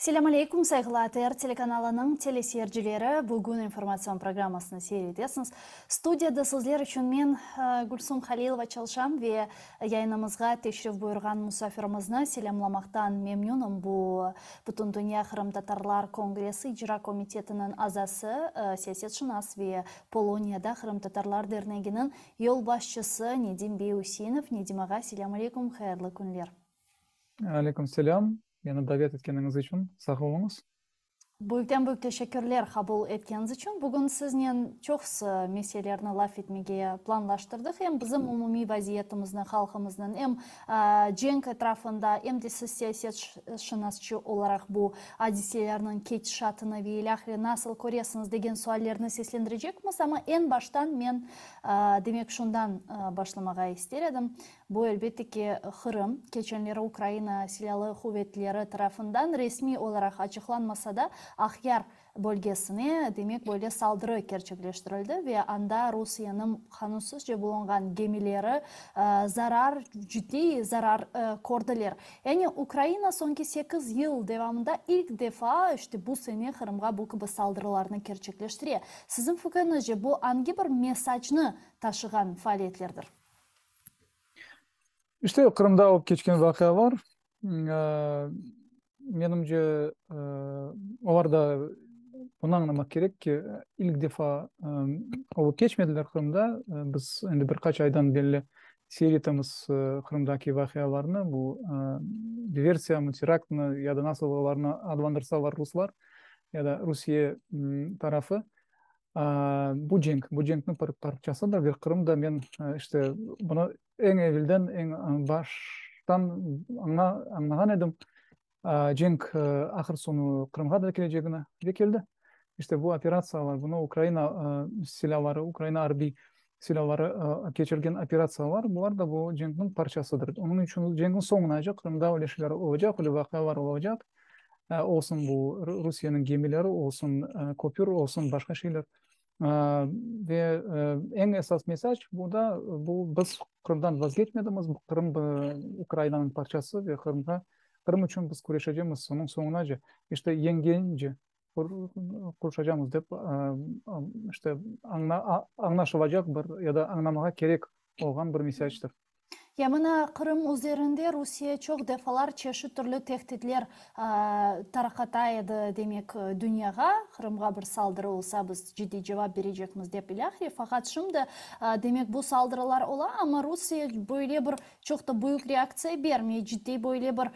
Selâm aleyküm, sayğılı ATR telekanalınıñ teleseyircileri! Bugün informatsion programmasını seyir etesiñiz. Studiyada sizler içün men, Gülsum Halilova çalışam ve yayınımızğa teşrif buyurğan musafirimizni selâmlamaqtan memnünim. Bu, Bütündünya qırımtatarlar kongressi icra komitetiniñ azası, siyasetşınas ve Poloniyada qırımtatarlar derneginiñ yolbaşçısı Nedim bey Üseinov. Nedim ağa, selâm aleyküm, hayırlı künler! Aleyküm selâm, meni davet etkeniñiz içün sağ oluñız. Büyükten büyük teşekkürler qabul etkeniñiz içün. Bugün siznen çoqusı meselelerni laf etmege planlaştırdıq. Em bizim umumiy vaziyetimizni, halqımıznıñ, em cenk etrafında, em de siz siyasetşınasçı olaraq bu adiselerniñ ketişatını ve ilâhre nasıl köresiñiz degen suallerni seslendirecekmiz. Amma eñ baştan men, demek, şundan başlamağa ister edim. Bu, elbette ki, Qırım, keçenleri Ukraina Silâlı quvetleri tarafından resmiy olaraq açıqlanmasa da, Aqyar bölgesine, demek, böyle saldırı kerçekleştirildi ve anda Rusiyeniñ qanunsızca bulunğan gemileri zarar, ciddiy zarar kördiler. Yani Ukraina soñki sekiz yıl devamında ilk defa, işte bu sene Qırımğa bu kibi saldırılarnı kerçekleştire. Siziñ fikriñizce, bu angi bir mesacnı taşığan faaliyetlerdir? İşte, Qırımda olıp keçken vaqialar, menimce, olar da bunı añlamaq kerek ki, ilk defa olıp keçmediler Qırımda. Biz endi bir qaç aydan belli seyir etemiz Qırımdaki vaqialarnı, bu diversiyamı, teraktmı ya da nasıl olarnı adlandırsalar ruslar ya da Rusiye tarafı. Bu cenk, bu cenkniñ bir parçasıdır ve Qırım da men işte bunı eñ evelden, eñ baştan añlağan edim, cenk ahır soñu Qırımğa da kelecegini ve keldi. İşte bu operatsiyalar, bunı Ukraina silâları, Ukraina arbiy silâları keçirgen operatsiyalar, bular da bu cenkniñ parçasıdır. Onıñ içün cenkniñ soñunace Qırımda öyle şeyler olacaq, öyle vaqialar olacaq. Olsun bu Rusiyeniñ gemileri, olsun köpür, olsun başqa şeyler. Ve eñ esas mesaj bu da, bu biz Qırımdan vazgeçmedimiz, Qırım Ukrainanıñ parçası ve Qırımğa, Qırım içün biz küreşecemiz soñuñ soñunace, işte yeñgence quruşacamız dep, işte añlaşılacaq bir ya da añlamağa kerek olğan bir mesajdır. Ya mına Qırım üzerinde Rusiye çoq defalar çeşit türlü tehditler tarqata edi, demek, dünyağa, Qırımğa bir saldırı olsa, biz ciddiy cevap berecekmiz dep ilâhre. Faqat şimdi, demek, bu saldırılar ola, amma Rusiye böyle bir çoq da büyük reaktsiya bermey, ciddiy böyle bir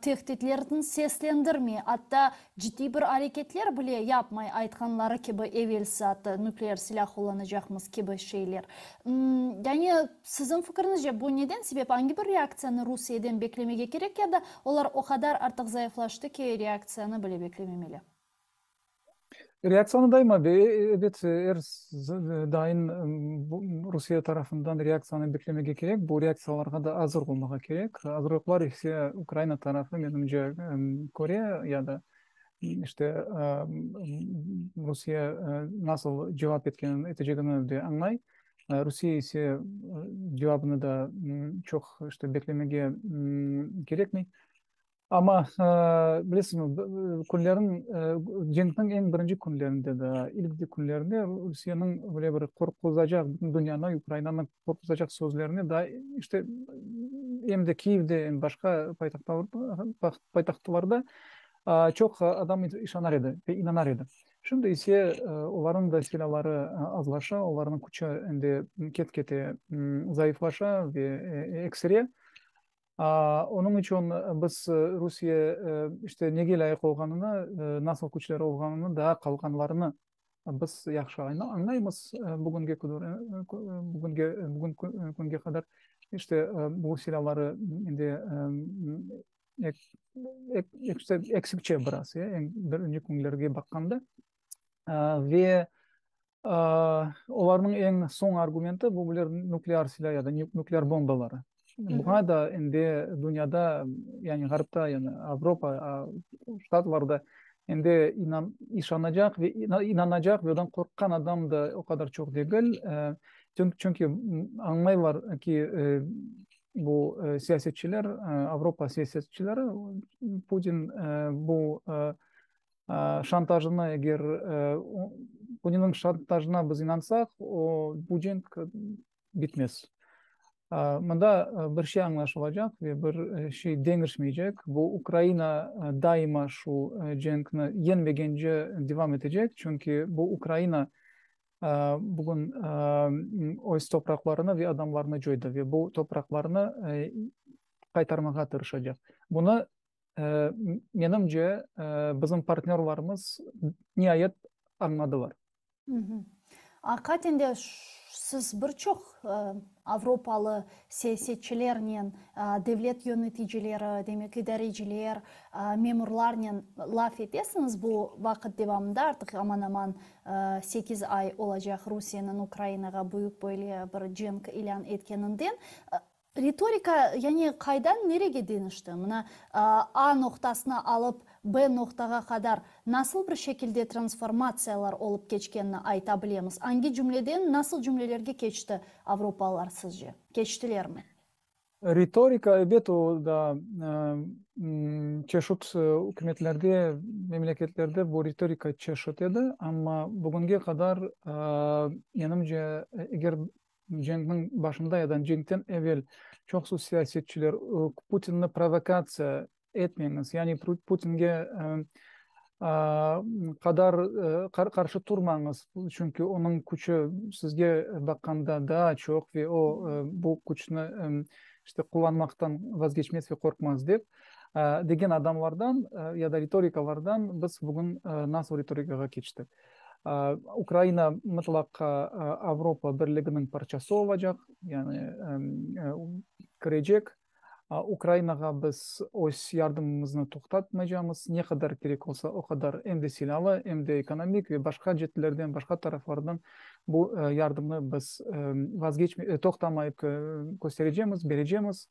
tehditlerni seslendirmey, atta ciddiy bir areketler bile yapmay, aytqanları kibi, evelsi, atta nükleer silâ qullanacaqmız kibi şeyler. Yani, siziñ fikriñizce, bu neden sebep, angi bir reaktsiyanı Rusiyeden beklemege kerek ya da olar o qadar artıq zayıflaştı ki, reaktsiyanı bile beklememeli? Reaktsiyanı daima, ebet, er daim Rusiye tarafından reaktsiyanı beklemege kerek, bu reaktsiyalarğa da azır olmağa kerek. Azırlıqlar ise Ukraina tarafı, menimce, köre ya da işte Rusiye nasıl cevap etkenini, etecegini de añlay. Rusiye ise cevabını da çoq işte beklemege kerekmey. Amma, bilesiñmi, künlerniñ, cenkniñ eñ birinci künlerinde de, ilk künlerinde Rusiyeniñ böyle bir qorquzacaq, bütün dünyanı, Ukrainanı qorquzacaq sözlerine daa işte em de Kiyevde, em başqa paytahtlarda çoq adam işanar edi ve inanar edi. Şimdi ise olarnıñ da silâları azlaşa, olarnıñ küçü endi ket-kete zayıflaşa ve eksire. Onıñ içün biz Rusiye işte nege lâyıq olğanını, nasıl küçleri olğanını, daa qalğanlarını biz yahşı añlaymız. Bugünge bugünge bugün künge qadar işte bu silâları endi eksikçe biraz, eñ birinci künlerge baqqanda. Ve Olarnıñ eñ soñ argumenti bu bilir nuklear silâ ya da nuklear bombaları. Buña da endi dünyada, yani Ğarpta, yani Avropa, Ştatlarda endi işanacaq ve inanacaq ve ondan qorqqan adam da o qadar çoq degil. Çünki añlaylar ki, bu siyasetçiler, Avropa siyasetçileri Putin bu şantajını eger Putinniñ şantajına biz inansaq, o bu cenk bitmez. Mında bir şey añlaşılacaq ve bir şey deñişmeycek, bu Ukraina daima şu cenkni yeñmegence devam etecek, çünki bu Ukraina bugün öz topraqlarını ve adamlarını coydı ve bu topraqlarnı qaytarmağa tırışacaq. Bunı, menimce, bizim partnörlarımız niayet añladılar. Aqiqaten de, siz bir çoq avropalı siyasetçilernen, devlet yöneticileri, demek idareciler, memurlarnen laf etesiñiz bu vaqıt devamında, artıq aman-aman sekiz ay olacaq Rusiyeniñ Ukrainağa büyük böyle bir cenk ilân etkeninden. Ritorika, yani qaydan nerege deñişti? Mına, A noqtasını alıp, B noqtağa qadar nasıl bir şekilde transformatsiyalar olıp keçkenini ayta bilemiz? Angi cümleden nasıl cümlelerge keçti avropalılar sizce? Keçtilermi? Ritorika, ebet, o da çeşit ükümetlerde, memleketlerde bu ritorika çeşit edi, amma bugünge qadar, menimce, eger Cenkniñ başında ya da cenkten evel çoqusı siyasetçiler Putinni provokatsiya etmeñiz, yani Putinge qadar qarşı turmañız, çünki onıñ küçü sizge baqqanda daa çoq ve o bu küçni işte qullanmaqtan vazgeçmez ve qorqmaz dep degen adamlardan ya da ritorikalardan biz bugün nasıl ritorikağa keçtik. Ukraina mıtlaqa Avropa Birliginiñ parçası olacaq, yani kirecek. Ukrainağa biz öz yardımımıznı toqtatmaycamız, ne qadar kerek olsa, o qadar em de silâlı, em de ekonomik ve başqa cetlerden, başqa taraflardan bu yardımnı biz vazgeçmey, toqtamayıp kösterecemiz, berecemiz.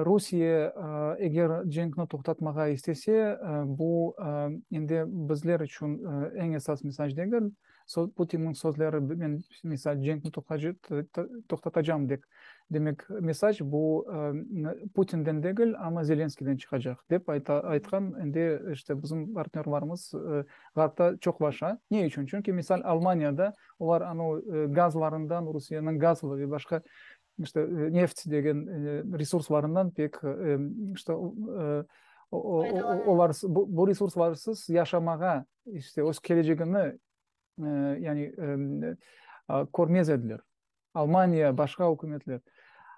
Rusiye eger cenkni toqtatmağa istese, bu endi bizler içün eñ esas mesaj degil. Putinniñ sözleri, men, misal, cenkni toqtatacam dek, demek mesaj bu Putinden degil, amma Zelenskiyden çıqacaq, dep aytqan endi işte bizim partnörlarımız Ğarpta çoqlaşa. Ne içün? Çünki, misal, Almaniyada olar anu gazlarından, Rusiyeniñ gaz ve başqa işte neft degen resurslarından pek işte olar bu resurslarsız yaşamağa işte öz kelecegini yani körmez ediler. Almaniya, başqa ükümetler.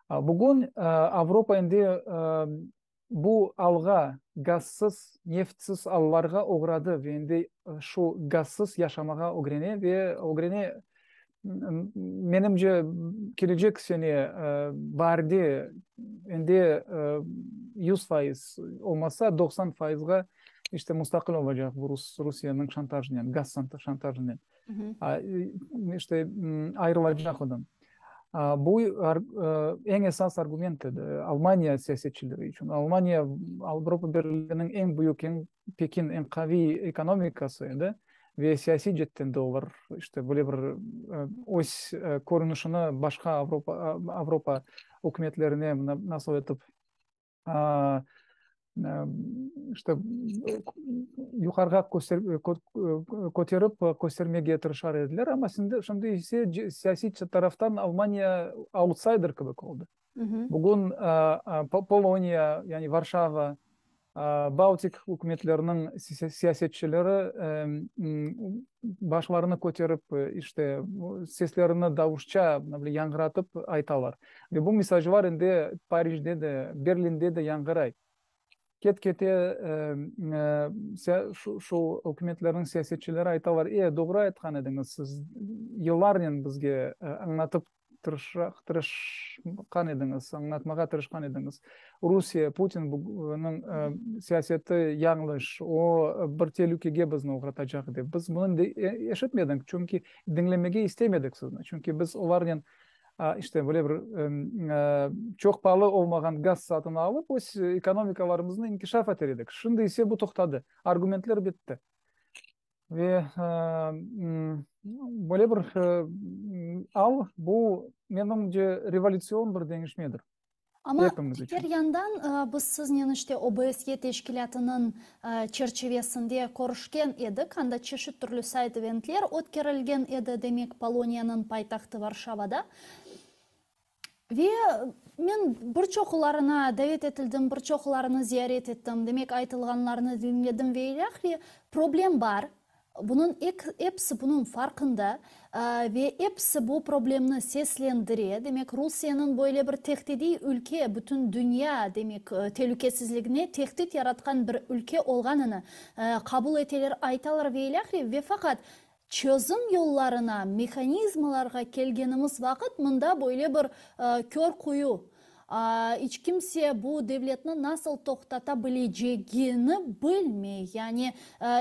Bugün Avropa endi bu alğa, gazsız, neftsiz allarğa oğradı ve endi şu gazsız yaşamağa ögrene ve ögrene, menimce, kelecek sene baarde endi 100% olmasa, 90 fayızğa işte mustaqil olacaq bu Rusiyeniñ şantajınen, gaz şantajınen. İşte ayırılacaq ondan. Bu eñ esas argument edi Almaniya siyasetçileri içün. Almaniya Avropa Birliginiñ eñ büyük, eñ pekin, eñ qaviy ekonomikası edi ve siyasiy cetten de olar işte böyle bir öz körünişini başqa Avropa Avropa ükümetlerine nasıl etip işte yuqarığa köterip köstermege tırışar ediler, amma şimdi ise siyasiy taraftan Almaniya autsayder kibi oldı. Bugün Poloniya, yani Varşava, Baltik ükümetleriniñ siyasetçileri başlarını köterip, işte, seslerini davuşça yañğıratıp aytalar. Ve bu mesajlar endi Parijde de, Berlinde de yañğıray. Ket-kete şu ükümetlerniñ siyasetçileri aytalar, e, doğru aytqan ediñiz, siz yıllarnen bizge añlatıp tırışqan ediñiz, añlatmağa tırışqan ediñiz. Rusiye, Putinniñ siyaseti yañlış, o bir telükege bizni oğratacaq dep. Biz bunı eşitmedik, çünki diñlemege istemedik sizni. Çünki biz olarnen işte böyle bir çoq paalı olmağan gaz satın alıp, öz ekonomikalarımıznı inkişaf eter edik. Şimdi ise bu toqtadı. Argumentler bitti. Ve böyle bir al, bu, menimce, revolütsion bir deñişmedir. Amma diger yandan, biz siznen işte OBSYE teşkilâtınıñ çerçivesinde körüşken edik, anda çeşit türlü sayt-eventler ötkerilgen edi, demek, Poloniyanıñ paytahtı Varşavada. Ve men bir çoqlarına davet etildim, bir çoqlarını ziyaret ettim, demek, aytılğanlarnı diñledim ve ilâhre. Problem bar, bunıñ episi bunıñ farqında ve episi bu problemni seslendire. Demek, Rusiyeniñ böyle bir tehdidiy ülke, bütün dünya, demek, telükesizligine tehdit yaratqan bir ülke olğanını qabul eteler, aytalar ve ilâhre. Ve faqat Çözüm yollarına, mehanizmalarğa kelgenimiz vaqıt mında böyle bir kör quyu, iç kimse bu devletni nasıl toqtata bilecegini bilmey. Yani,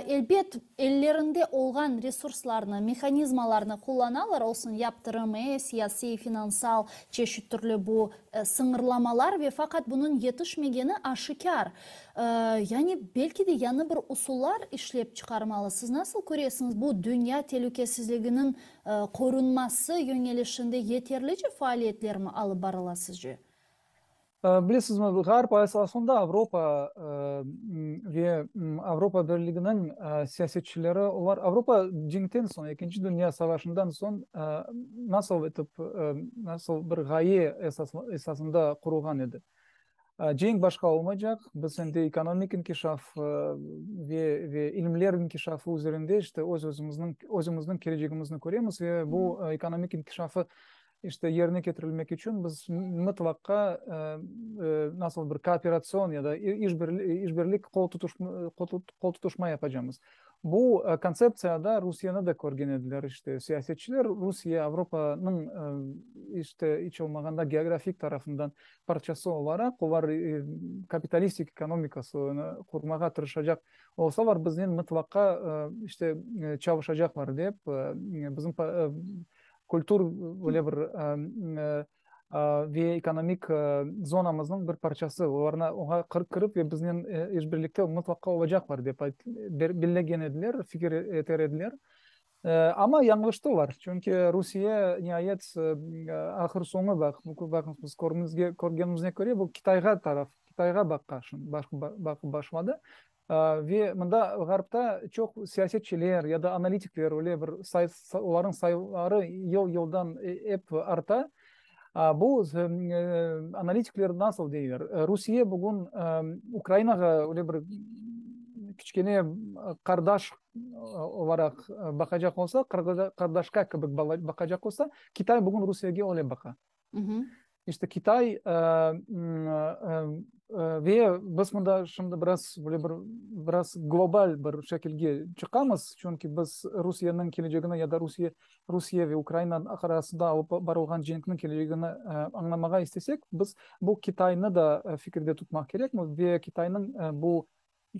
elbet, ellerinde olğan resurslarnı, mehanizmalarnı qullanalar, olsun yaptırım, siyasiy, finansal, çeşit türlü bu sıñırlamalar ve faqat bunıñ yetişmegeni aşikâr. Yani, belki de yañı bir usullar işlep çıqarmalı. Siz nasıl köresiñiz, bu dünya telükesizliginiñ qorunması yöñelişinde yeterlice faaliyetlermi alıp barıla sizce? Bilesizmi, Ğarp esasında Avropa ve Avropa Birliginiñ siyasetçileri, olar Avropa cenkten soñ, Ekinci dünya savaşından soñ nasıl etip, nasıl bir ğaye esasında qurulğan edi. Cenk başqa olmaycaq, biz endi ekonomik inkişaf ve ve ilimler inkişafı üzerinde işte öz özümizniñ özümizniñ kelecegimizni köremiz ve bu ekonomik inkişafı işte yerine ketirilmek içün biz mıtlaqqa nasıl bir kooperatsion ya da işbirlik qol qol tutuşma yapacamız. Bu kontseptsiyada Rusiyeni de körgen ediler, işte, siyasetçiler, Rusiye Avropanıñ, işte, iç olmağanda geografik tarafından parçası olaraq, olar kapitalistik ekonomikasını qurmağa tırışacaq olsalar, biznen mıtlaqa, işte, çalışacaqlar dep, bizim kültür böyle bir ve ekonomik zonamıznıñ bir parçası, olarnı oña kirip ve biznen işbirlikte mıtlaqa olacaqlar dep bellegen ediler, fikir eter ediler. Amma yañlıştılar, çünki Rusiye niayet ahır-soñu, baqıñız, biz körgenimizge köre, bu Kitayğa taraf, Kitayğa baqıp başladı. Ve mında Ğarpta çoq siyasetçiler ya da analitikler öyle bir say, olarnıñ sayıları yıl-yıldan ep arta. Bu analitikler nasıl deyler? Rusiye bugün Ukrainağa öyle bir kiçkene qardaş olaraq baqacaq olsa, qardaşqa kibi baqacaq olsa, Kitay bugün Rusiyege öyle baqa. İşte Kitay ve biz mında şimdi biraz böyle bir biraz global bir şekilge çıqamız, çünki biz Rusiyeniñ kelecegini ya da Rusiye Rusiye ve Ukraina arasında alıp barılğan cenkniñ kelecegini añlamağa istesek, biz bu Kitaynı da fikirde tutmaq kerekmiz ve Kitaynıñ bu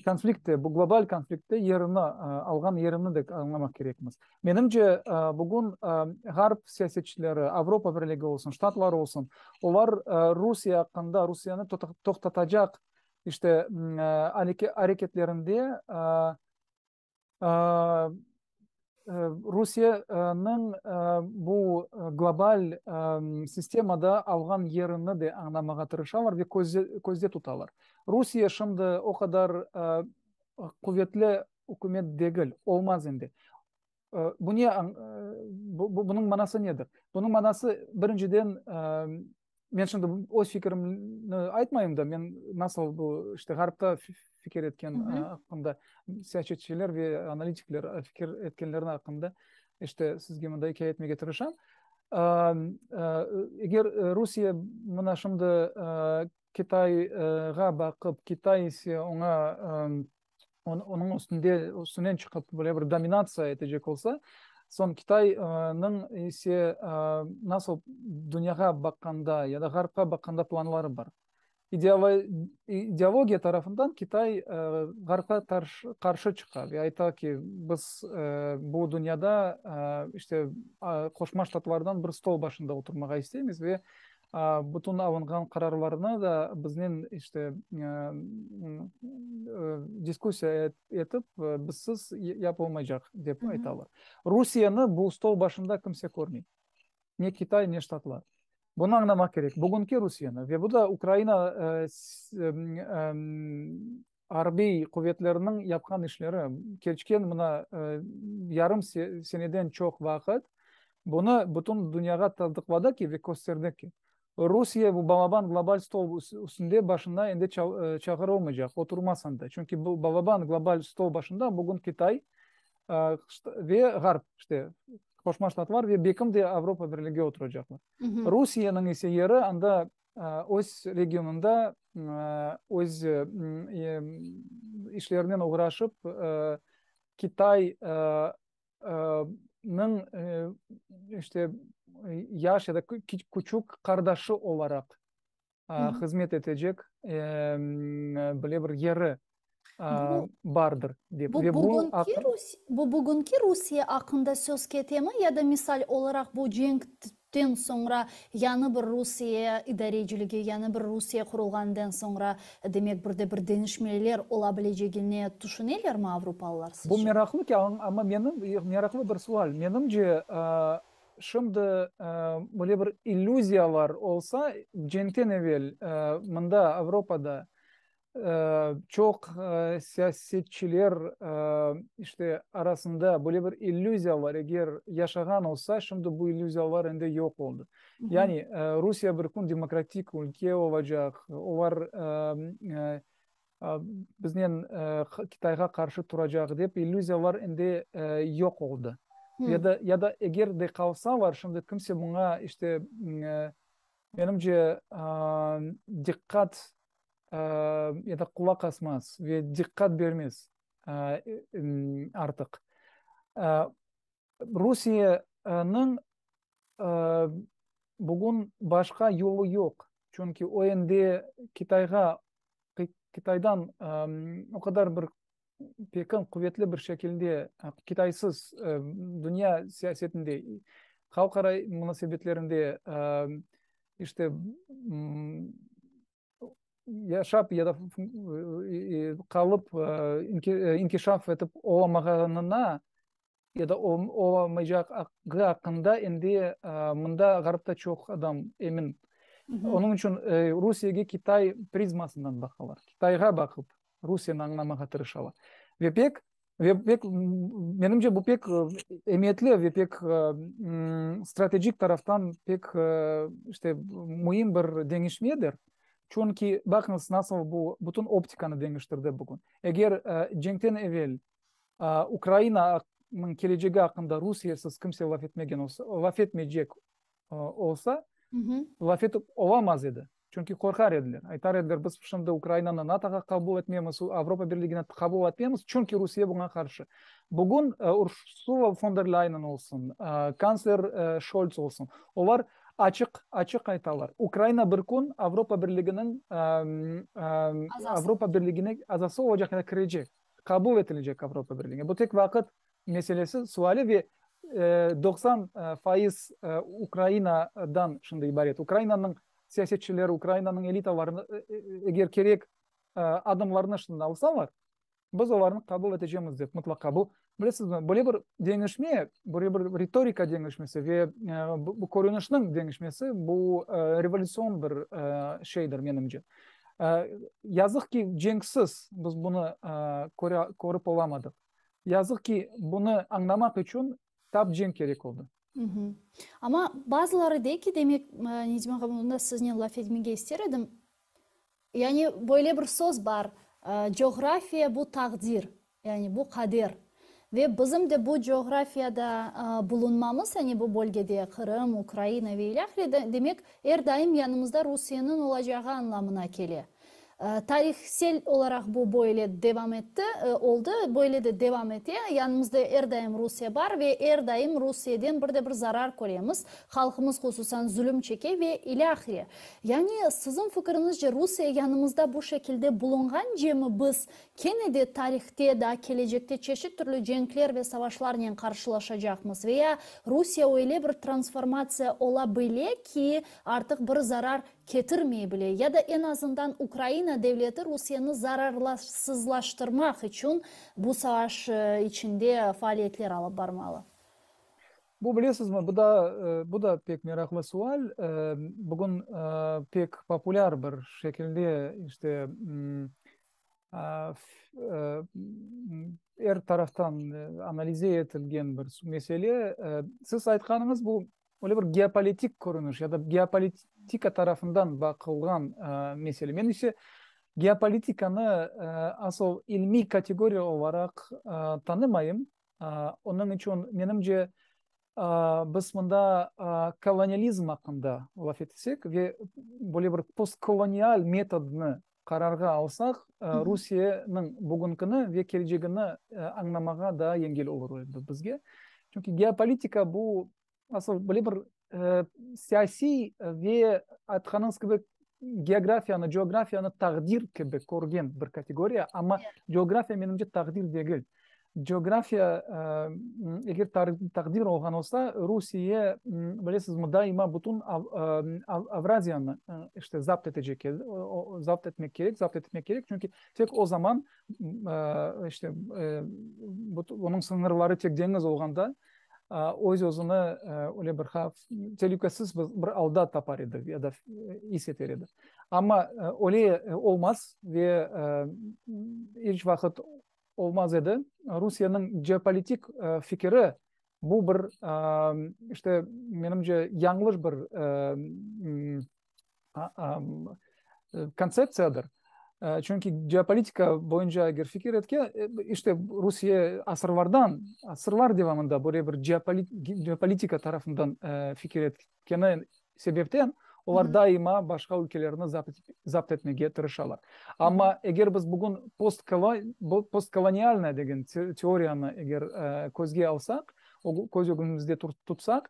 Konfliktte, bu global konfliktte yerini, alğan yerini de añlamaq kerekmiz. Menimce, bugün Ğarp siyasetçileri, Avropa Birligi olsun, Ştatlar olsun, olar Rusiye aqqında, Rusiyeni toqtatacaq işte areketlerinde Rusiyeniñ bu global sistemada alğan yerini de añlamağa tırışalar ve közde tutalar. Rusiye şimdi o qadar quvetli ükümet degil, olmaz endi. Bu ne, bunıñ manası nedir? Bunıñ manası, birinciden, Men şimdi öz fikirimni aytmayım da, men nasıl bu işte Ğarpta fikir etken aqqında, siyasetçiler ve analitikler fikir etkenlerini aqqında işte sizge mında ikâye etmege tırışam. Eger Rusiye mına şimdi Kitayğa baqıp, Kitay ise oña onıñ üstünde, üstünden çıqıp böyle bir dominatsiya etecek olsa, soñ Kitaynıñ ise nasıl dünyağa baqqanda ya da Ğarpqa baqqanda planları bar. İdeologiya tarafından Kitay Ğarpqa qarşı çıqa ve ayta ki, biz bu dünyada işte Qoşma Ştatlardan bir stol başında oturmağa isteymiz ve. Bütün alınğan qararlarnı da biznen işte diskussiya etip, bizsiz yapılmaycaq, dep aytalar. Rusiyeni bu stol başında kimse körmey. Ne Kitay, ne Ştatlar. Bunı añlamaq kerek. Bugünki Rusiyeni ve bu da Ukraina arbiy quvetleriniñ yapqan işleri, keçken mına yarım seneden çoq vaqıt bunı bütün dünyağa tasdıqladı ki ve kösterdi ki, Rusiye bu balaban global stol üstünde başında endi çağırılmaycaq, oturmaz anda. Çünki bu balaban global stol başında bugün Kitay ve Ğarp, işte, Qoşma Ştatlar ve bekim de Avropa Birligi oturacaqlar. Rusiyeniñ ise yeri anda öz regionında öz işlerinen oğraşıp, Kitay nıñ işte yaş ya da küçük qardaşı olaraq hızmet etecek böyle bir yeri bardır dep. Bu bugünki Bu bugünki Rusiye aqqında söz ketemi ya da misal olaraq bu cenkten soñra yañı bir Rusiye idareciligi, yañı bir Rusiye qurulğandan soñra, demek bir de bir deñişmeler ola bilecegine tüşünelermi avropalılar sizce? Bu meraqlı ki, amma menim meraqlı bir sual. Menimce, şimdi böyle bir illüziyalar olsa, cenkten evel mında Avropada Çoq siyasetçiler işte arasında böyle bir illüziyalar eger yaşağan olsa, şimdi bu illüziyalar endi yoq oldı. Yani Rusiye bir kün demokratik ülke olacaq, olar biznen Kitayğa qarşı turacaq dep illüziyalar endi yoq oldı. Ya da, ya da eger de qalsalar, şimdi kimse buña işte menimce diqqat ya da qulaq asmaz ve diqqat bermez artıq. Rusiyeniñ bugün başqa yolu yoq, çünki o endi Kitayğa, Kitaydan o qadar bir pekin quvetli bir şekilde Kitaysız dünya siyasetinde, halqara munasebetlerinde işte yaşap ya da qalıp inkişaf etip olamağanına ya da olamaycaq aqqında endi mında Ğarpta çoq adam emin. Onıñ içün Rusiyege Kitay prizmasından baqalar. Kitayğa baqıp Rusiyeni añlamağa tırışalar. Ve pek Ve pek, menimce, bu pek emiyetli ve pek strategik taraftan pek işte müim bir deñişmedir. Çünki baqıñız, nasıl bu bütün optikanı deñiştirdi bugün. Eger cenkten evel Ukrainanıñ kelecegi aqqında Rusiyesiz kimse laf etmegen olsa, laf etmeycek olsa, laf etip olamaz edi. Çünki qorqar ediler. Aytar ediler, biz şimdi Ukrainanı NATOğa qabul etmemiz, Avropa Birligine qabul etmemiz, çünki Rusiye buña qarşı. Bugün Ursula fon der Lâynen olsun, kantsler Şolts olsun, olar açıq, açıq aytalar, Ukraina bir kün Avropa Birliginiñ, Avropa Birligine azası olacaq ya da kirecek, qabul etilecek Avropa Birligine. Bu tek vaqıt meselesi, suali ve 90% Ukrainadan şimdi ibaret. Ukrainanıñ siyasetçileri, Ukrainanıñ elitalarını, eger kerek adımlarnı şimdi alsalar, biz olarnı qabul etecemiz dep mıtlaqa. Bu, bilesizmi, böyle bir deñişme, böyle bir ritorika deñişmesi ve bu körünişniñ deñişmesi, bu revolütsion bir şeydir, menimce. Yazıq ki, cenksiz biz bunı körip olamadıq. Yazıq ki, bunı añlamaq içün tap cenk kerek oldı. Amma bazıları dey ki, demek, Necmi ağa, bunda siznen laf etmege ister edim, yani böyle bir söz bar, coğrafiya bu taqdir, yani bu qader. Ve bizim de bu coğrafiyada bulunmamız, yani bu bölgede, Qırım, Ukraina ve ilâhre, demek, er daim yanımızda Rusiyeniñ olacağı añlamına kele. Tarihsel olaraq bu böyle devam etti, oldı, böyle de devam ete. Yanımızda er daim Rusiye bar ve er daim Rusiyeden bir de bir zarar köremiz, halqımız hususan zulüm çeke ve ilâhre. Yani, siziñ fikiriñizce, Rusiye yanımızda bu şekilde bulunğancemi biz kene de tarihte, daa kelecekte çeşit türlü cenkler ve savaşlarnen qarşılaşacaqmız ve ya Rusiye öyle bir transformatsiya ola bile ki, artıq bir zarar ketirmey bile, ya da eñ azından Ukraina devleti Rusiyeni zararlasızlaştırmaq içün bu savaş içinde faaliyetler alıp barmalı? Bu, bilesizmi, bu da, bu da pek meraqlı sual. Bugün pek populâr bir şekilde, işte, er taraftan analize etilgen bir mesele. Siz aytqanıñız bu öyle bir geopolitik körüniş ya da geopolitika tarafından baqılğan mesele. Men ise geopolitikanı asıl ilmiy kategoriya olaraq tanımayım. Onıñ içün, menimce, biz mında kolonializm aqqında laf etsek ve böyle bir postkolonial metodnı qararğa alsaq, Rusiyeniñ bugünkini ve kelecegini añlamağa daa yengil olur edi bizge. Çünki geopolitika bu asıl böyle bir siyasiy ve, aytqanıñız kibi, geografiyanı, coğrafiyanı taqdir kibi körgen bir kategoriya, amma coğrafiya, menimce, taqdir degil. Coğrafiya, eger taqdir olğan olsa, Rusiye, bilesizmi, daima bütün Avraziyanı işte zapt etecek edi, zapt etmek kerek, zapt etmek kerek, çünki tek o zaman, işte, onıñ sıñırları tek deñiz olğanda, öz-özüni öyle bir havf, telükesiz bir alda tapar edi ya da is eter edi. Amma öyle olmaz ve iç vaqıt olmaz edi. Rusiyeniñ geopolitik fikiri bu bir, işte, menimce, yañlış bir kontseptsiyadır. Çünki geopolitika boyunca eger fikir etken, işte, Rusiye asırlardan, asırlar devamında böyle bir geopolitika tarafından fikir etkeni sebepten olar daima başqa ülkelerni zapt etmege tırışalar. Amma eger biz bugün postkolonialnaya degen teoriyanı eger közge alsaq, köz ögümizde tutsaq,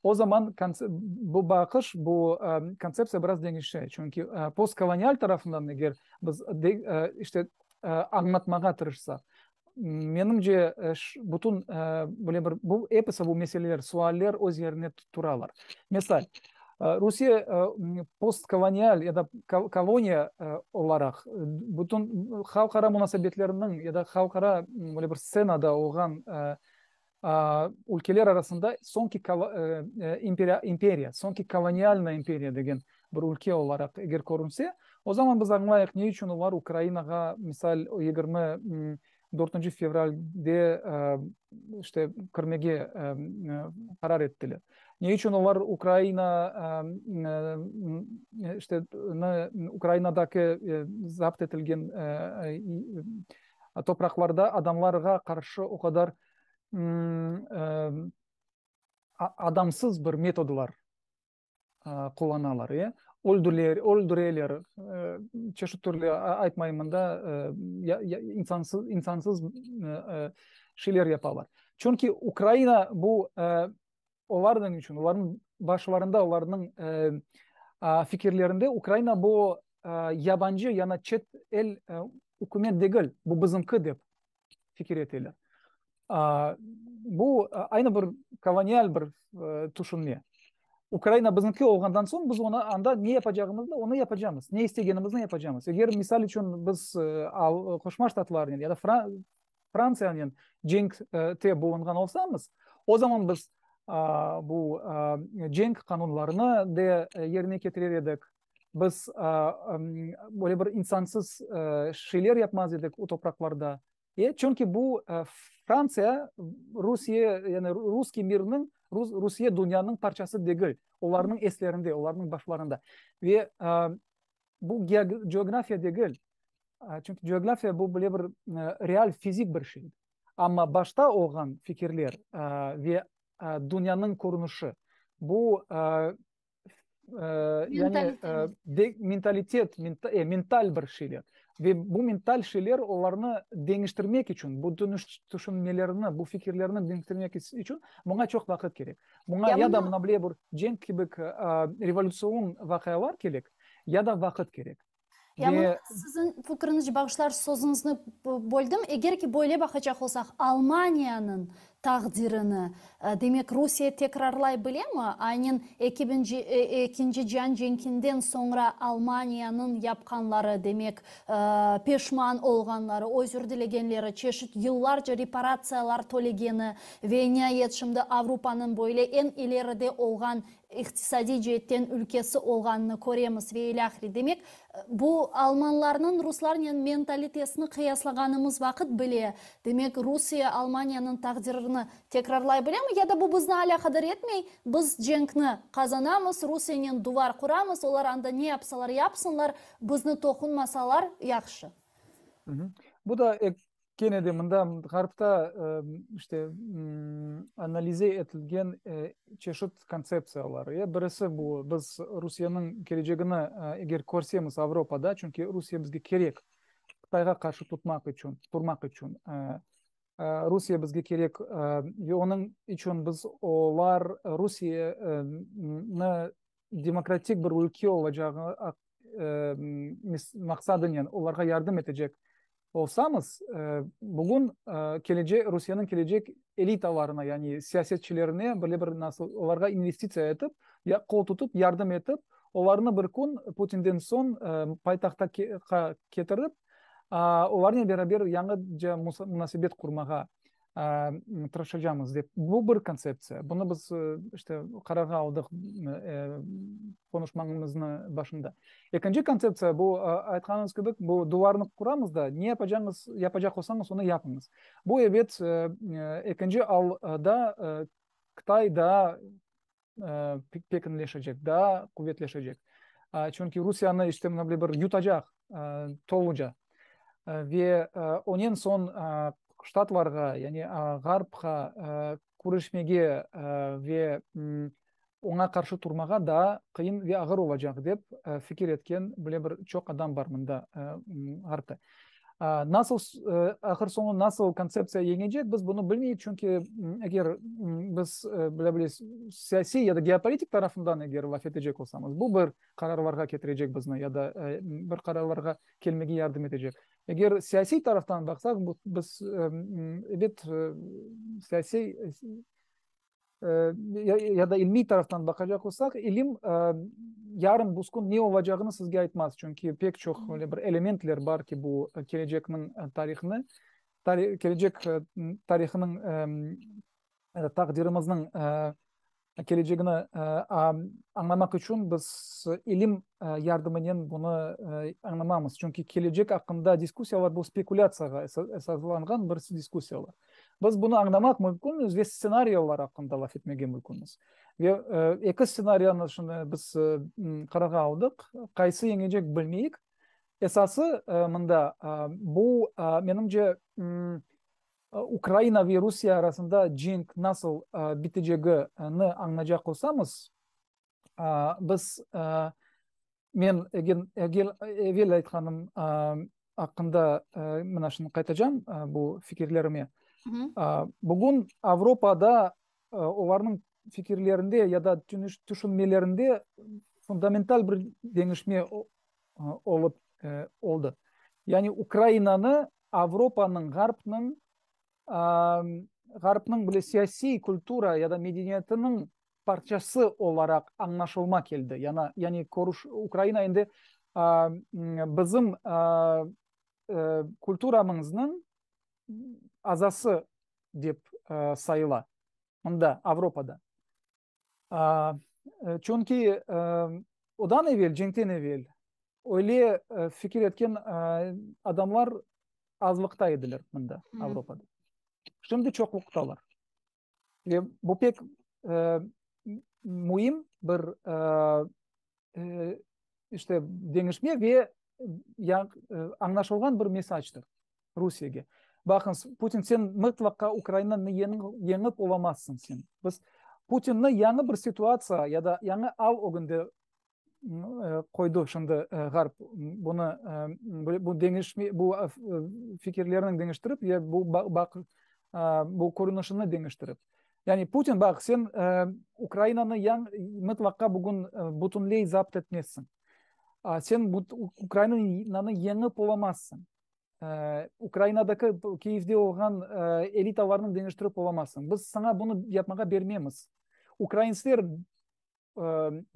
o zaman bu baqış, bu kontseptsiya biraz deñişe. Çünki postkolonial tarafından eger biz işte añlatmağa tırışsaq, menimce, bütün böyle bir bu episi bu meseleler, sualler öz yerine turalar. Misal, Rusiye postkolonial ya da koloniya olaraq bütün halqara munasebetleriniñ ya da halqara böyle bir stsenada olğan ülkeler arasında soñki imperiya, soñki kolonialnaya imperiya degen bir ülke olaraq eger körünse, o zaman biz añlayıq, ne içün olar Ukrainağa, misal, 24 fevralde işte kirmege qarar ettiler. Ne içün olar Ukraina işte Ukrainadaki zapt etilgen topraqlarda adamlarğa qarşı o qadar adamsız bir metodlar qullanalar, e? Öldüler, öldüreler, çeşit türlü aytmayım mında, insansız, insansız şeyler yapalar. Çünki Ukraina bu olarnıñ içün, olarnıñ başlarında, olarnıñ fikirlerinde Ukraina bu yabancı, yani çet el ükümet degil, bu bizimki dep fikir eteler. Bu aynı bir kolonial bir tüşünme. Ukraina bizimki olğandan soñ biz onı anda ne yapacağımıznı, onı yapacamız. Ne istegenimizni yapacamız. Eger, misal içün, biz Qoşma Ştatlarnen ya da Frantsiyanen cenkte bulunğan olsamız, o zaman biz bu cenk qanunlarını de yerine ketirer edik. Biz böyle bir insansız şeyler yapmaz edik o topraqlarda. E, çünki bu Frantsiya, Rusiye, yani russkiy mirniñ, Rusiye dünyanıñ parçası degil. Olarnıñ eslerinde, olarnıñ başlarında. Ve bu geografiya degil. Çünki geografiya bu böyle bir real fizik bir şey. Amma başta olğan fikirler ve dünyanıñ körünişi, bu. Yani mentalitet, mental bir şeyler. Ve bu mental şeyler olarnı deñiştirmek içün, bu tüşünmelerini, bu fikirlerini deñiştirmek içün buña çoq vaqıt kerek. Buña ya da mına böyle bir cenk kibi revolütsion vaqialar kerek, ya da vaqıt kerek. Ya mına siziñ fikriñizce, bağışlar, sözüñizni böldim, eger ki böyle baqacaq olsaq, Almaniyanıñ taqdirini, demek, Rusiye tekrarlay bilemi? Aynen eki biñci, ekinci cian cenkinden soñra Almaniyanıñ yapqanları, demek, peşman olğanları, özür dilegenleri, çeşit yıllarca reparatsiyalar tölegeni ve niayet şimdi Avropanıñ böyle eñ ileride olğan iqtisadiy ceetten ülkesi olğanını köremiz ve ilâhre. Demek, bu almanlarnıñ ruslarnen mentalitesini qıyaslağanımız vaqıt bile, demek, Rusiye Almaniyanıñ taqdirini tekrarlay bilemi ya da bu bizni alâqadar etmey, biz cenkni qazanamız, Rusiyenen duvar quramız, olar anda ne yapsalar yapsınlar, bizni toqunmasalar yahşı. Bu da kene de mında Ğarpta işte analize etilgen çeşit kontseptsiyalar. Birisi bu, biz Rusiyeniñ kelecegini eger körsemiz Avropada, çünki Rusiye bizge kerek Qıtayğa qarşı tutmaq içün, turmaq içün, Rusiye bizge kerek ve onıñ içün biz olar Rusiyeni demokratik bir ülke olacağı maqsadınen olarğa yardım etecek olsamız, bugün kelecek Rusiyeniñ kelecek elitalarına, yani siyasetçilerine böyle bir nasıl olarğa investitsiya etip, qol tutıp, yardım etip, olarnı bir kün Putinden soñ paytahta ketirip, olarnen beraber yañıca munasebet qurmağa tırışacamız dep. Bu bir kontseptsiya. Bunı biz işte qararğa aldıq qonuşmamıznı başında. Ekinci kontseptsiya bu, aytqanıñız kibi, bu duvarnı quramız da, ne yapacañız, yapacaq olsañız, onı yapıñız. Bu, ebet, ekinci alda Qıtay daa pekinleşecek, daa quvetleşecek. Çünki Rusiyanı işte mına böyle bir yutacaq toluca. Ve onen soñ Ştatlarğa, yani Ğarpqa küreşmege ve oña qarşı turmağa daa qıyın ve ağır olacaq dep fikir etken böyle bir çoq adam bar mında Ğarpta. Nasıl, ahır soñu nasıl kontseptsiya yeñecek, biz bunı bilmeyik, çünki eger biz bile bile siyasiy ya da geopolitik tarafından eger laf etecek olsamız, bu bir qararlarğa ketirecek bizni ya da bir qararlarğa kelmege yardım etecek. Eger siyasiy taraftan baqsaq, biz ebet siyasiy ya da ilmiy taraftan baqacaq olsaq, ilim yarın buskün ne olacağını sizge aytmaz, çünki pek çoq öyle bir elementler bar ki, bu kelecekniñ tarihini, kelecek tarihiniñ, taqdirimizniñ kelecegini añlamaq içün biz ilim yardımınen bunı añlamamız. Çünki kelecek aqqında diskussiyalar bu spekulâtsiyağa esaslanğan bir diskussiyalar. Biz bunı añlamaq mümkünmiz ve stsenariyalar aqqında laf etmege mümkünmiz. Ve eki stsenariyanı şimdi biz qararğa aldıq. Qaysı yeñecek bilmeyik. Esası mında bu, menimce, Ukraina ve Rusiye arasında cenk nasıl bitecegini añlacaq olsamız, biz, men evel aytqanım aqqında mına şimdi qaytacam bu fikirlerime. Bugün Avropada olarnıñ fikirlerinde ya da tüşünmelerinde fundamental bir deñişme olıp oldı. Yani Ukrainanı Avropanıñ, Ğarpnıñ, Ğarpnıñ bile siyasiy kultura ya da medeniyetiniñ parçası olaraq añlaşılma keldi. Yana, yani körüş, Ukraina endi bizim kulturamıznıñ azası dep sayıla mında, Avropada. Çünki odan evel, cenkten evel öyle fikir etken adamlar azlıqta ediler mında, Avropada. Şimdi çoqluqtalar. Ve bu pek müim bir işte deñişme ve añlaşılğan bir mesacdır Rusiyege. Baqıñız, Putin, sen mıtlaqa Ukrainanı yeñip olamazsıñ sen. Biz Putinni yañı bir situatsiya ya da yañı al ögünde. qoydı şimdi Ğarp bunı, bu deñişme, bu fikirlerini deñiştirip ya bu baq, bu körünişini deñiştirip. Yani Putin, baq, sen Ukrainanı yañ mıtlaqa bugün bütünley zapt etmezsiñ. Sen Ukrainanı yeñip olamazsıñ. Ukrainadaki, Kiyevde olğan elitalarnı deñiştirip olamazsıñ. Biz saña bunı yapmağa bermemiz. Ukrainsler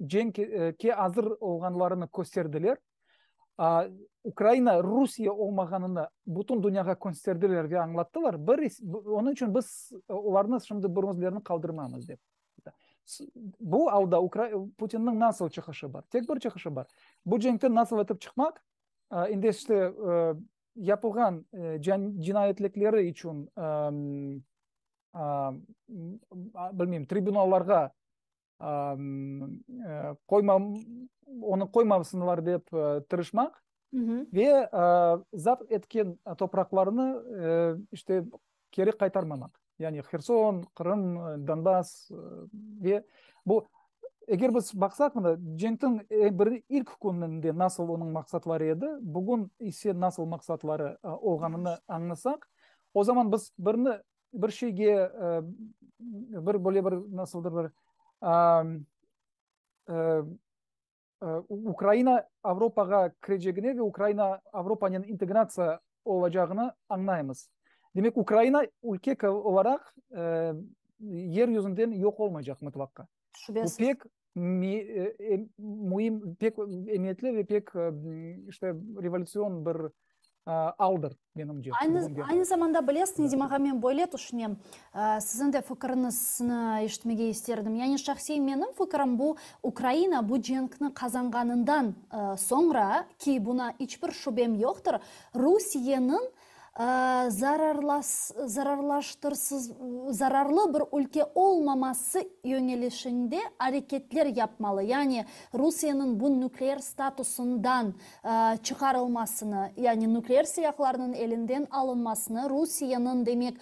cenkke azır olğanlarını kösterdiler. Ukraina Rusiye olmağanını bütün dünyağa kösterdiler ve añlattılar. Bir, onıñ içün biz olarnı şimdi bir özlerini qaldırmamız dep. Bu alda Putinniñ nasıl çıqışı bar? Tek bir çıqışı bar. Bu cenkten nasıl etip çıqmaq? Endi işte yapılğan cinayetlikleri içün bilmeyim, tribunallarğa qoyma, onı qoymasınlar dep tırışmaq ve zapt etken topraqlarını işte keri qaytarmamaq. Yani Herson, Qırım, Donbass ve bu, eger biz baqsaq mında, cenktiñ bir ilk kününde nasıl onıñ maqsatları edi, bugün ise nasıl maqsatları olğanını añlasaq, o zaman biz birni, bir şeyge, bir böyle bir nasıldır bir Ukraina Avropağa kirecegine ve Ukraina Avropanen integratsiya olacağını añlaymız. Demek, Ukraina ülke olaraq yer yüzünden yoq olmaycaq mıtlaqqa. Şübesiz. Bu pek müim, pek emiyetli ve pek işte revolütsion bir aldır, menimce. Aynı, aynı zamanda bilesiz, Nedim ağa, men böyle tüşünem, siziñ de fikiriñizni eşitmege isterdim. Yani şahsiy menim fikirim bu, Ukraina bu cenkni qazanğanından soñra, ki buna iç bir şübem yoqtır, Rusiyeniñ zararlaştırsız, zararlı bir ülke olmaması yöñelişinde areketler yapmalı, yani Rusiyeniñ bu nükleer statusından çıqarılmasını, yani nükleer silâhlarnıñ elinden alınmasını, Rusiyeniñ, demek,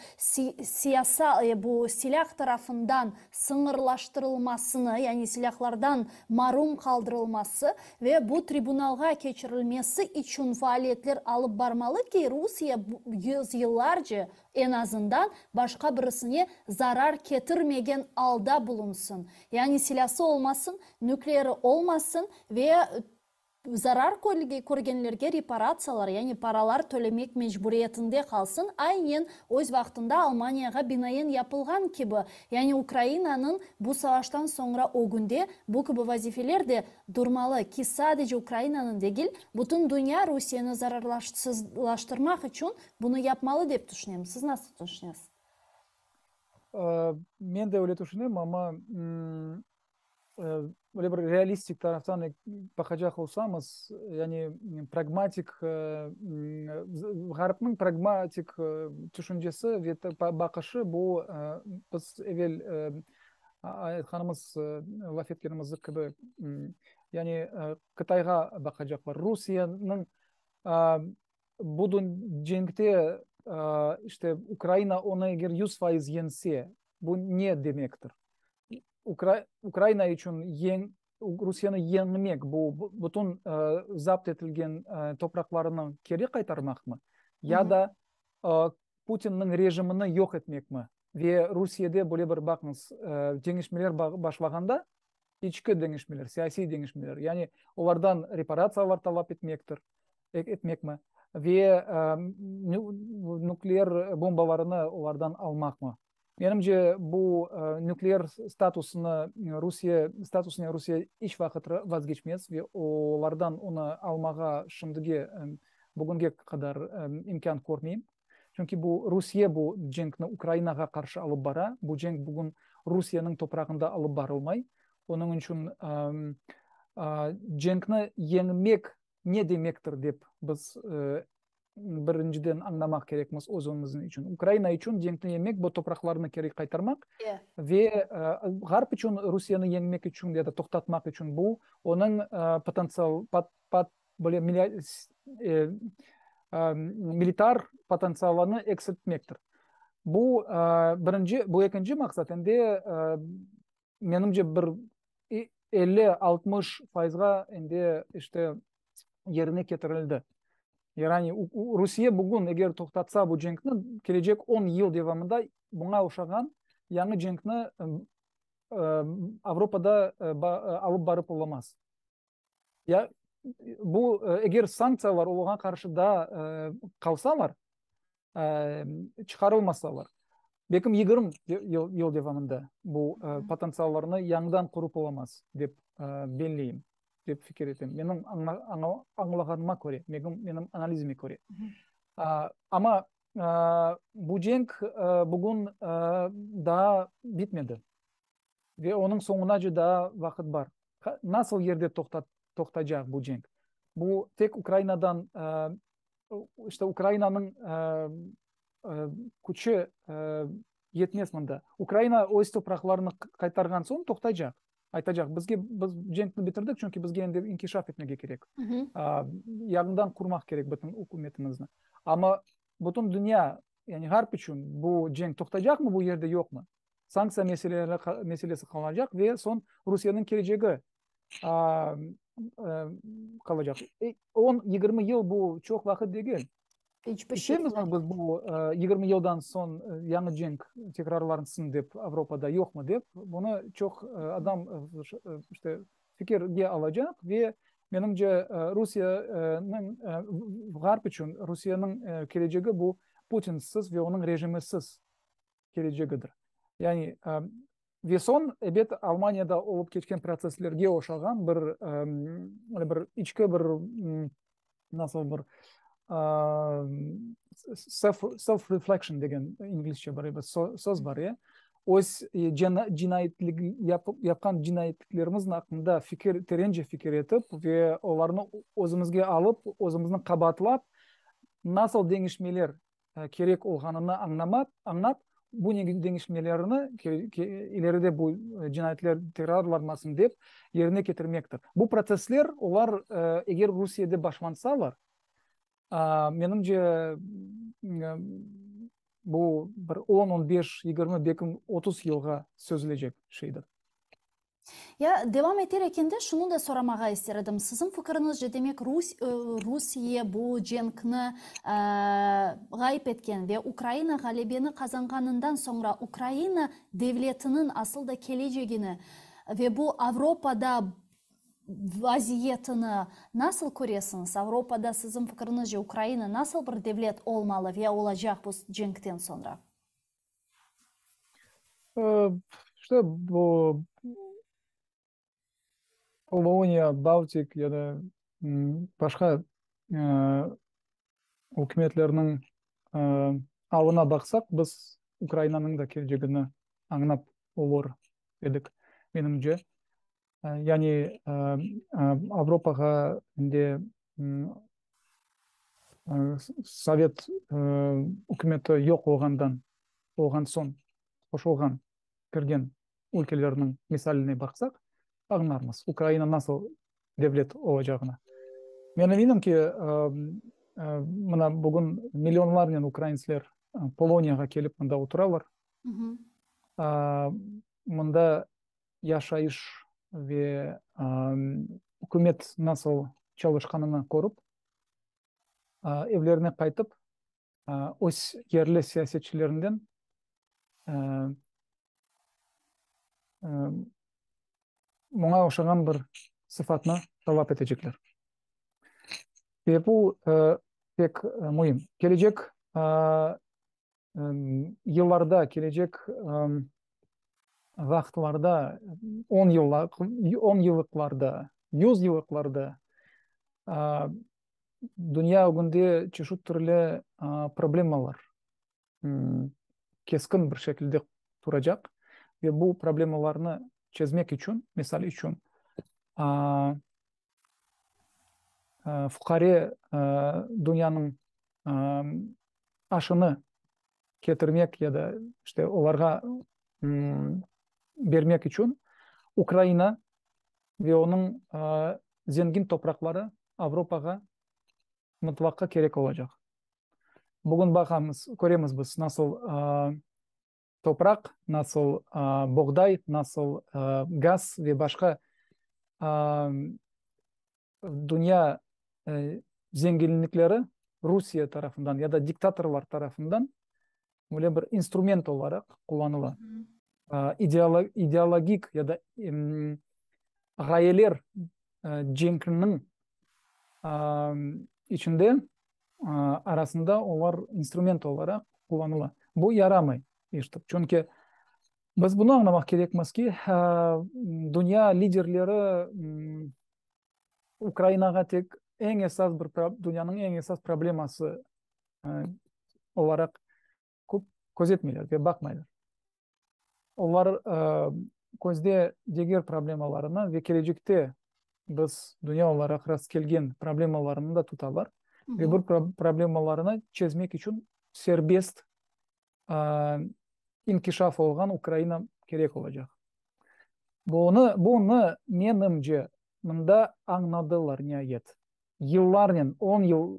siyasa, bu silâh tarafından sıñırlaştırılmasını, yani silâhlardan marum qaldırılması ve bu tribunalğa keçirilmesi içün faaliyetler alıp barmalı ki, Rusiye yüzyıllarca, eñ azından, başqa birisine zarar ketirmegen alda bulunsın, yani silâsı olmasın, nükleeri olmasın ve Zarar körgenlerge reparatsiyalar, yani paralar tölemek mecburiyetinde qalsın, aynen öz vaqtında Almaniyağa binaen yapılğan kibi, yani Ukrainanıñ bu savaştan soñra ögünde bu kibi vazifeler de durmalı ki, sadece Ukrainanıñ degil, bütün dünya Rusiyeni zararlasızlaştırmaq içün bunı yapmalı dep tüşünem. Siz nasıl tüşünesiz? Men de öyle tüşünem, amma Böyle bir realistik taraftan baqacaq olsamız, yani pragmatik, Ğarpnıñ pragmatik tüşüncesi ve baqışı bu biz evel aytqanımız, laf etkenimiz kibi, yani Qıtayğa baqacaqlar. Rusiyeniñ bu cenkte işte Ukraina onı eger 100% yeñse, bu ne demektir? Ukraina içün yeñ, Rusiyeni yeñmek, bu bütün zapt etilgen topraqlarını keri qaytarmaqmı? Ya da Putinniñ rejimini yoq etmekmi? Ve Rusiyede böyle bir, baqıñız, deñişmeler başlağanda, içki deñişmeler, siyasiy deñişmeler, yani olardan reparatsiyalar talap etmektir, etmekmi? Ve nükleer bombalarını olardan almaqmı? Menimce, bu nükleer statusını Rusiye, statusınen Rusiye iç vaqıt vazgeçmez ve olardan onı almağa şimdige, bugünge qadar imkân körmeyim. Çünki bu Rusiye bu cenkni Ukrainağa qarşı alıp bara. Bu cenk bugün Rusiyeniñ toprağında alıp barılmay. Onıñ içün cenkni yeñmek ne demektir dep biz birinciden añlamaq kerekmiz özümizniñ içün. Ukraina içün cenkni yeñmek, bu topraqlarnı keri qaytarmaq ve Ğarp içün Rusiyeni yeñmek içün ya da toqtatmaq içün bu onıñ potentsial, böyle militar potentsialını eksiltmektir. Bu birinci, bu ekinci maqsat. Endi menimce bir. 50-60 fayızğa endi işte yerine ketirildi. Yani Rusiye bugün eger toqtatsa bu cenkni, kelecek on yıl devamında buña oşağan yañı cenkni Avropada alıp barıp olamaz. Ya bu eger sanktsiyalar olarğa qarşı daa qalsalar, çıqarılmasalar, belkim 20 yıl devamında bu potentsiallarnı yañıdan qurıp olamaz, dep belleyim, dep fikir etem. Menim añlağanıma köre, menim analizime köre. Amma bu cenk bugün daa bitmedi ve onıñ soñunace daa vaqıt bar. Nasıl yerde toqtacaq bu cenk? Bu tek Ukrainadan, işte Ukrainanıñ küçü yetmez mında. Ukraina öz topraqlarını qaytarğan soñ toqtaycaq. Aytacaq, bizge, biz cenkni bitirdik, çünki bizge endi inkişaf etmege kerek. Yañıdan qurmaq kerek bütün ükümetimizni. Amma bütün dünya, yani Ğarp içün bu cenk toqtaycaqmı bu yerde, yoqmı? Sanktsiya meseleleri, meselesi qalacaq ve soñ Rusiyeniñ kelecegi qalacaq. On, 20 yıl bu çoq vaqıt degil. İç bir şey. İsteymiz biz bu 20 yıldan soñ yañı cenk tekrarlansın dep Avropada, yoqmı dep, bunı çoq adam işte fikirge alacaq ve menimce Rusiyeniñ, Ğarp içün Rusiyeniñ kelecegi bu Putinsiz ve onıñ rejimisiz kelecegidir. Yani ve soñ, ebet, Almaniyada olıp keçken protsesslerge oşağan bir öyle bir içki bir nasıl bir self self reflection degen inglizce bir söz bar ya, öz cinayetlik yapqan cinayetliklerimiz aqqında fikir, terence fikir etip ve olarnı özümizge alıp, özümizni qabaatlap, nasıl deñişmeler kerek olğanını añlamaq, añlap, bu deñişmelerni ileride bu cinayetler tekrarlanmasın dep yerine ketirmektir. Bu protsessler, olar eger Rusiyede başlansalar, menimce, bu bir on, on beş, 20, belkim 30 yılğa sözülecek şeydir. Ya, devam eter ekende, şunı da soramağa ister edim. Siziñ fikiriñizce, demek, Rus, Rusiye bu cenkni ğayıp etken ve Ukraina ğalebeni qazanğanından soñra Ukraina devletiniñ asıl da kelecegini ve bu Avropada vaziyetini nasıl köresiñiz? Avropada, siziñ fikiriñizce, Ukraina nasıl bir devlet olmalı ve olacaq bu cenkten soñra? İşte bu Poloniya, Baltik ya da başqa ükümetlerniñ alına baqsaq, biz Ukrainanıñ da kelecegini añlap olur edik, menimce. Yani Avropağa endi Sovet ükümeti yoq olğandan olğan soñ qoşulğan, kirgen ülkelerniñ misaline baqsaq, añlarmız, Ukraina nasıl devlet olacağını. Men eminim ki, mına bugün millionlarnen ukraintsler Poloniyağa kelip mında oturalar. Mında yaşayış ve ükümet nasıl çalışqanını körip, evlerine qaytıp, öz yerli siyasetçilerinden buña oşağan bir sıfatnı talap etecekler. Ve bu pek müim. Kelecek yıllarda, kelecek vaqıtlarda, on yıllar, on yıllıqlarda, yüz yıllıqlarda dünya ögünde çeşit türlü problemalar keskin bir şekilde turacaq ve bu problemalarnı çezmek içün, misal içün, fuqare dünyanıñ aşını ketirmek ya da işte olarğa bermek içün Ukraina ve onıñ zengin topraqları Avropağa mıtlaqqa kerek olacaq. Bugün baqamız, köremiz biz nasıl topraq, nasıl boğday, nasıl gaz ve başqa. Dünya zenginlikleri Rusiye tarafından ya da diktatorlar tarafından böyle bir instrument olaraq qullanıla. İdeologik ya da ğayeler cenkiniñ içinde, arasında olar instrument olaraq qullanıla. Bu yaramay iştir. Çünki biz bunı añlamaq kerekmiz ki, dünya liderleri Ukrainağa tek eñ esas bir dünyanıñ eñ esas probleması olaraq közetmeyler ve baqmaylar. Olar közde diger problemalarını ve kelecekte biz dünya olaraq rastkelgen problemalarını da tutalar ve bu problemalarını çezmek içün serbest inkişaf olğan Ukraina kerek olacaq. Bunı, bunı, menimce, mında añladılar niayet. Yıllarnen, on yıl,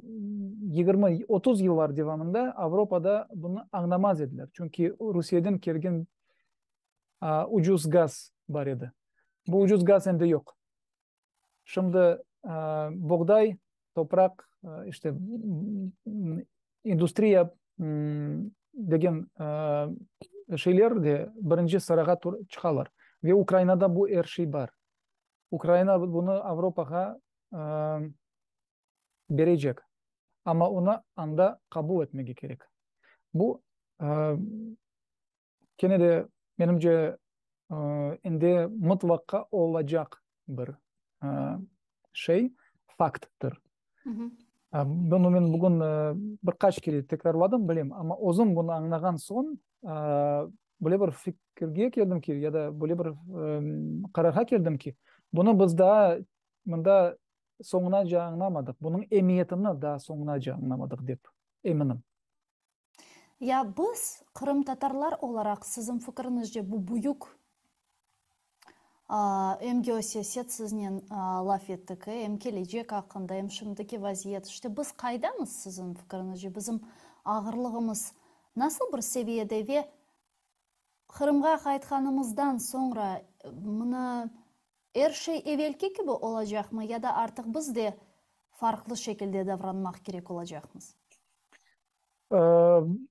20, 30 yıllar devamında Avropada bunı añlamaz ediler. Çünki Rusiyeden kelgen ucuz gaz bar edi. Bu ucuz gaz endi yoq. Şimdi boğday, topraq, işte, industriya degen şeyler de birinci sırağa çıqalar. Ve Ukrainada bu er şey bar. Ukraina bunı Avropağa berecek, amma onı anda qabul etmege kerek. Bu, kene de, menimce, endi mıtlaqa olacaq bir şey, fakttır. Bunı men bugün bir qaç kere tekrarladım, bilem, amma özüm bunı añlağan soñ, böyle bir fikirge keldim ki, ya da böyle bir qararğa keldim ki, bunı biz daa mında soñunace añlamadıq, bunıñ emiyetini daa soñunace añlamadıq dep eminim. Ya biz, qırımtatarlar olaraq, siziñ fikriñizce bu büyük em geosiyaset siznen laf ettik, em kelecek aqqında, em şimdiki vaziyet, işte biz qaydamız siziñ fikriñizce, bizim ağırlığımız nasıl bir seviyede ve Qırımğa qaytqanımızdan soñra mına er şey evelki kibi olacaqmı ya da artıq biz de farqlı şekilde davranmaq kerek olacaqmız?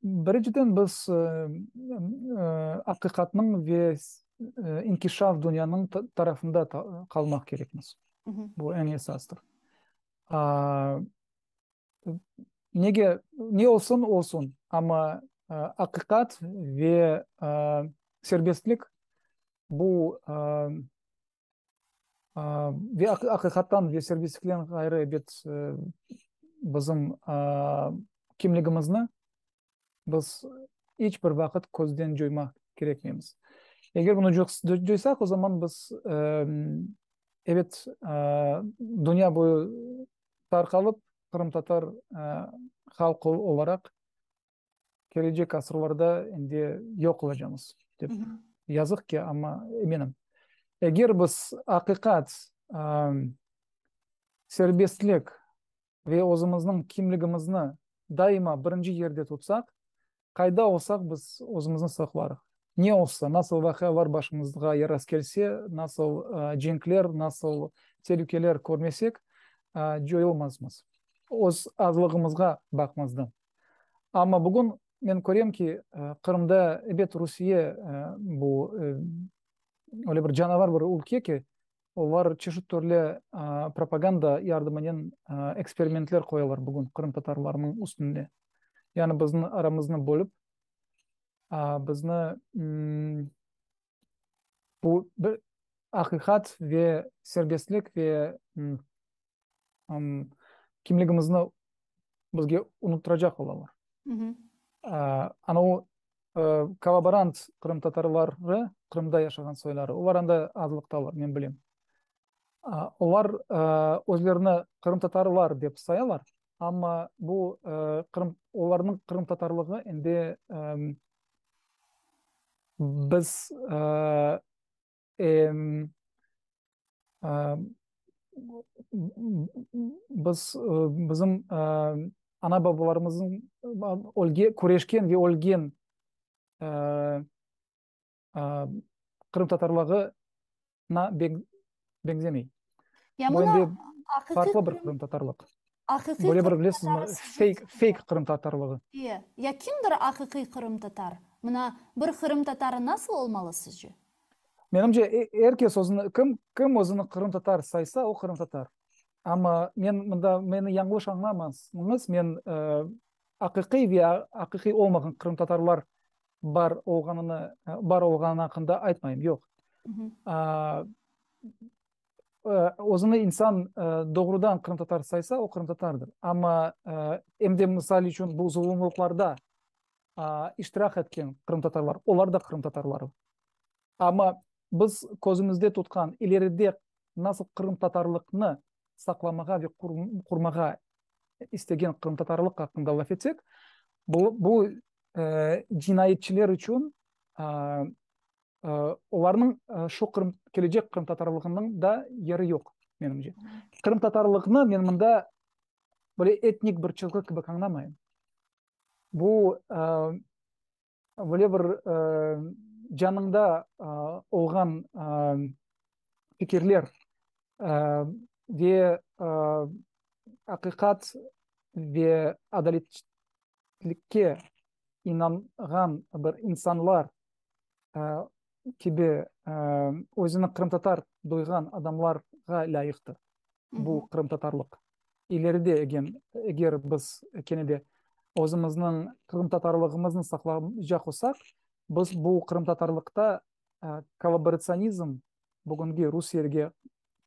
Birinciden biz aqiqatnıñ ve inkişaf dünyanıñ tarafında qalmaq kerekmiz. Bu eñ esastır. Nege, ne olsun, olsun, amma aqiqat ve serbestlik bu ve aqiqattan ve serbestlikten ğayrı, ebet, bizim kimligimizni biz iç bir vaqıt közden coymaq kerekmeymiz. Eger bunı coysaq, o zaman biz, ebet, dünya boyu tarqalıp, qırımtatar halqı olaraq kelecek asırlarda endi yoq olacamız, dep. Yazıq ki, amma eminim. Eger biz aqiqat, serbestlik ve özümizniñ kimligimizni daima birinci yerde tutsaq, qayda olsaq biz özümizni saqlarıq. Ne olsa, nasıl vaqialar başımızğa rastkelse, nasıl cenkler, nasıl telükeler körmesek, coyulmazmız. Öz azlığımızğa baqmazdan. Amma bugün men körem ki, Qırımda, ebet, Rusiye bu öyle bir canavar bir ülke ki, olar çeşit türlü propaganda yardımınen eksperimentler qoyalar bugün qırımtatarlarnıñ üstünde. Yani bizni aramıznı bölip, bizni bu bir aqiqat ve serbestlik ve kimligimizni bizge unuttıracaq olalar. Ana o kollaborant qırımtatarları, Qırımda yaşağan soyları, olar anda azlıqtalar, men bilem. Olar özlerini qırımtatarlar dep sayalar, amma bu qırım, olarnıñ qırımtatarlığı endi biz Biz, bizim ana-babalarımıznıñ ölge, küreşken ve ölgen qırımtatarlığına beñzemey. Ya Bu mına endi aqiqiy farqlı bir qırım qırımtatarlıq. aqiqiy Böyle bir, bilesizmi, qırımtatarı sizce feyk, kimdir? feyk qırımtatarlığı. E, ya kimdir aqiqiy qırımtatar? Mına bir qırımtatarı nasıl olmalı sizce? Menimce, er kes özüni, kim, kim özüni qırımtatar saysa, o qırımtatar. Amma men mında, meni yañlış añlamañız, men aqiqiy ve aqiqiy olmağan qırımtatarlar bar olğanını, bar olğanı aqqında aytmayım, yoq. Özüni insan doğrudan qırımtatar saysa, o qırımtatardır. Amma em de, misal içün, bu zulumlıqlarda iştirak etken qırımtatarlar, olar da qırımtatarlar. Amma biz közümizde tutqan, ileride nasıl qırımtatarlıqnı saqlamağa ve qurmağa istegen qırımtatarlıq aqqında laf etsek, bu, bu cinayetçiler içün olarnıñ şu qırım, kelecek qırımtatarlığınıñ da yeri yoq, menimce. Qırımtatarlıqnı men mında böyle etnik bir çizgi kibi añlamayım. Bu böyle bir canıñda olğan fikirler ve aqiqat ve adaletlikke inanğan bir insanlar kibi özüni qırımtatar duyğan adamlarğa lâyıqtır bu qırımtatarlıq. İleride egen, eger biz kene de özümizniñ qırımtatarlığımıznı saqlaycaq olsaq, biz bu qırımtatarlıqta kollaboratsionizm, bugüngi Rusiyege,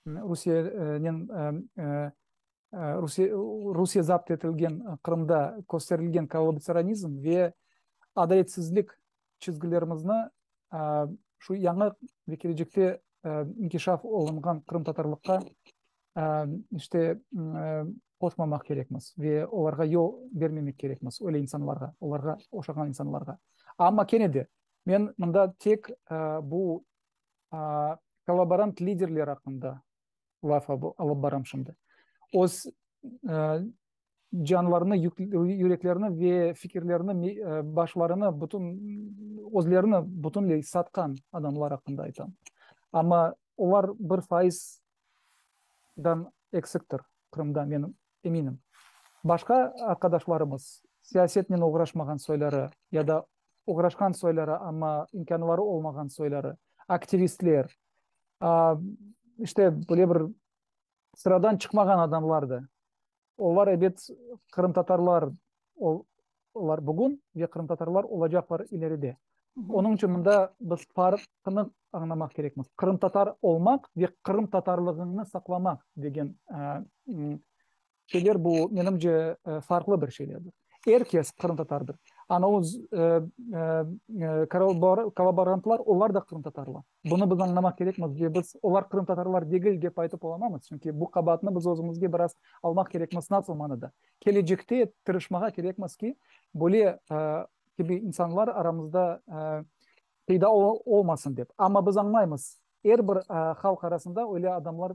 Rusiyenen Rusiye, Rusiye zapt etilgen Qırımda kösterilgen kollaboratsionizm ve adaletsizlik çizgilerimizni şu yañı ve kelecekte inkişaf olunğan qırımtatarlıqqa işte qoşmamaq kerekmiz ve olarğa yol bermemek kerekmiz, öyle insanlarğa, olarğa oşağan insanlarğa. Amma kene de men mında tek bu kollaborant liderler aqqında laf alıp baram şimdi. Öz canlarını, yüreklerini ve fikirlerini, başlarını, bütün özlerini bütünley satqan adamlar aqqında aytam. Amma olar bir faizdan eksiktir Qırımda, men eminim. Başqa arqadaşlarımız, siyasetnen oğraşmağan soyları ya da oğraşqan soyları, amma imkânları olmağan soyları, aktivistler, işte, böyle bir sıradan çıqmağan adamlar da, olar, ebet, qırımtatarlar olar bugün ve qırımtatarlar olacaqlar ileride. Onıñ içün mında biz farqını añlamaq kerekmiz. Qırımtatar olmaq ve qırımtatarlığıñnı saqlamaq degen şeyler, bu, menimce, farqlı bir şeylerdir. Er kes qırımtatardır. Ana o kollaborantlar, olar da qırımtatarlar. Bunı biz añlamaq kerekmiz ve biz olar qırımtatarlar degil dep aytıp olamamız, çünki bu qabaatnı biz özümizge biraz almaq kerekmiz nasıl manada? Kelecekte tırışmağa kerekmiz ki, böyle kibi insanlar aramızda peyda olmasın dep. Amma biz añlaymız, er bir halq arasında öyle adamlar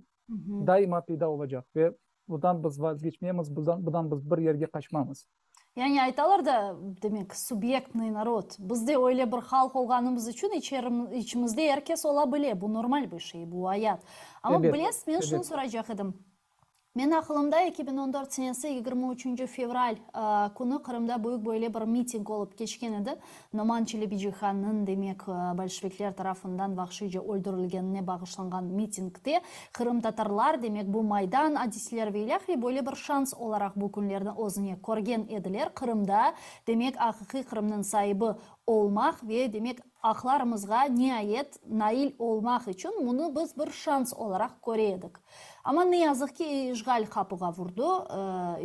daima peyda olacaq ve budan biz vazgeçmemiz, budan biz bir yerge qaçmamız. Yani aytalar da, demek, subyektnıy narod. Biz de öyle bir halq olğanımız içün içimizde er kes ola bile. Bu normal bir şey, bu ayat. Amma bilesiz, men şunı soracaq edim. Men aqılımda 2014 senesi 23 fevral künü Qırımda büyük böyle bir miting olıp keçken edi. Noman Çelebicihannıñ, demek, bolşevikler tarafından vahşiyce öldürilgenine bağışlanğan mitingde qırımtatarlar, demek, bu Maydan adiseleri ve ilâhre böyle bir şans olaraq bu künlerni özüne körgen ediler, Qırımda, demek, aqiqiy Qırımnıñ saibi olmaq ve, demek, aqlarımızğa niayet nail olmaq içün munı biz bir şans olaraq köre edik. Amma ne yazıq ki, işğal qapığa vurdı,